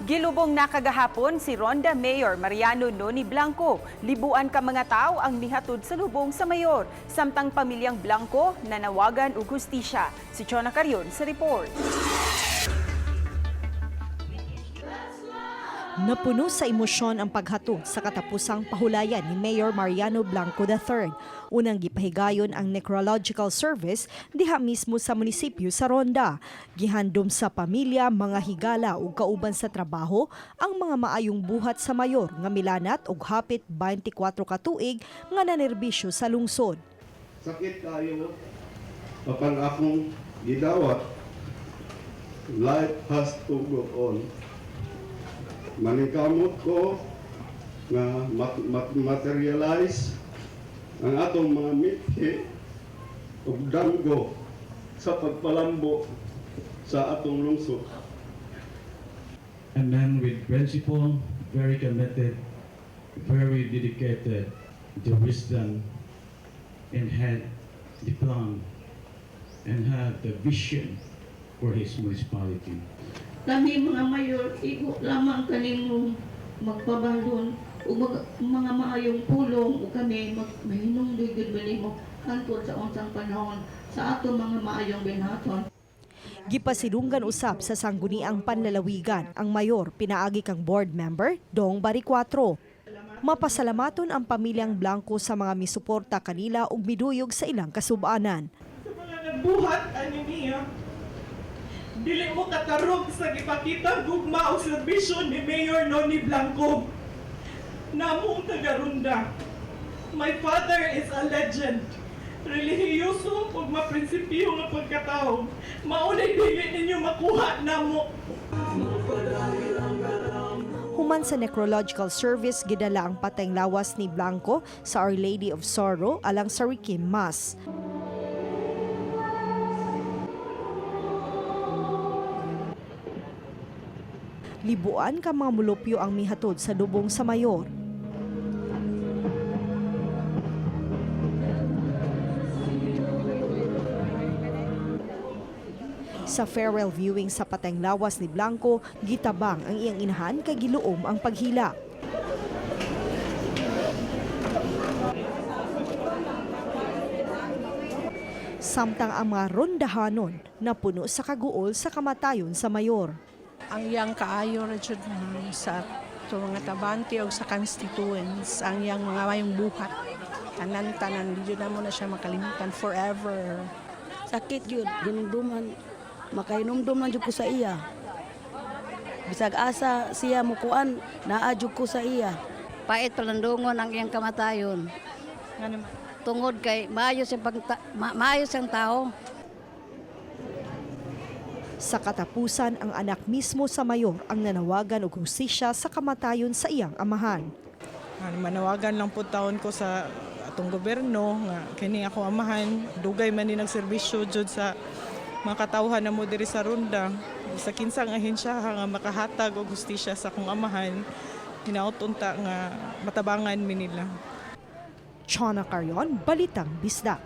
Gilubong na kagahapon si Ronda Mayor Mariano Noni Blanco. Libuan ka mga tao ang mihatod sa lubong sa mayor. Samtang pamilyang Blanco nanawagan og hustisya. Si Chona Carion sa report. Napuno sa emosyon ang paghatod sa katapusang pahulayan ni Mayor Mariano Blanco III. Unang gipahigayon ang necrological service diha mismo sa munisipyo sa Ronda. Gihandom sa pamilya, mga higala ug kauban sa trabaho ang mga maayong buhat sa mayor nga milanat og hapit 24 ka tuig nga nanerbisyo sa lungsod. Sakit kayo apan akong gidawat, life has to go on. Maningkamot ko nga materialize ang atong mga mithi ug damgo sa pagpalambo sa atong lungsod. A man with principle, very committed, very dedicated, the wisdom, and had the plan and had the vision for his municipality. Kami mga mayor, igo lamang kanimo magpabalon ug mga maayong pulong ug kami mahinungdoy gyud nimo hangtod sa unsang panahon sa ato mga maayong binaton. Gipasilunggan usab sa sangguniang panlalawigan ang mayor pinaagi kang board member Dong Baricuatro. Mapasalamaton ang pamilyang Blanco sa mga misuporta kanila ug miduyog sa ilang kasubanan. Sa mga nagbuhat ani niya, dili mo katarog sa gipakita gugma o serbisyo ni Mayor Noni Blanco. Namong taga-Ronda. My father is a legend. Relihiyoso ug maprinsipyo nga pagkatao. Maunay dili ninyo makuha namo. Human sa necrological service, gidala ang patayng lawas ni Blanco sa Our Lady of Sorrow alang sa Requiem Mass. Libuan ka mga mulupyo ang mihatod sa lubong sa mayor. Sa farewell viewing sa patayng lawas ni Blanco, gitabang ang iyang inahan kay giluom ang paghila. Samtang ang mga rondahanon napuno sa kaguol sa kamatayon sa mayor. Ang iyang kaayo ra jud, ma'am, sa ato mga tabante o sa constituents, ang iyang mga mayong buhat, tanan-tanan, di jud namo na siya makalimutan forever. Sakit yun, hinumduman, makahinumdum man jud ko sa iya. Bisag asa siya mukuan, naa jud ko sa iya. Pait palandungon ang iyang kamatayon. Tungod kay maayos ang tao. Sa katapusan, ang anak mismo sa mayor ang nanawagan og hustisya sa kamatayon sa iyang amahan. Manawagan lang po taon ko sa atong gobyerno nga kini ako amahan, dugay man ni nagserbisyo jud sa mga katawhan namo diri sa Ronda. Sa kinsang ahensya nga makahatag og hustisya sa akong amahan, hinaut unta nga matabangan mi nila. Chona Carion, Balitang Bisdak.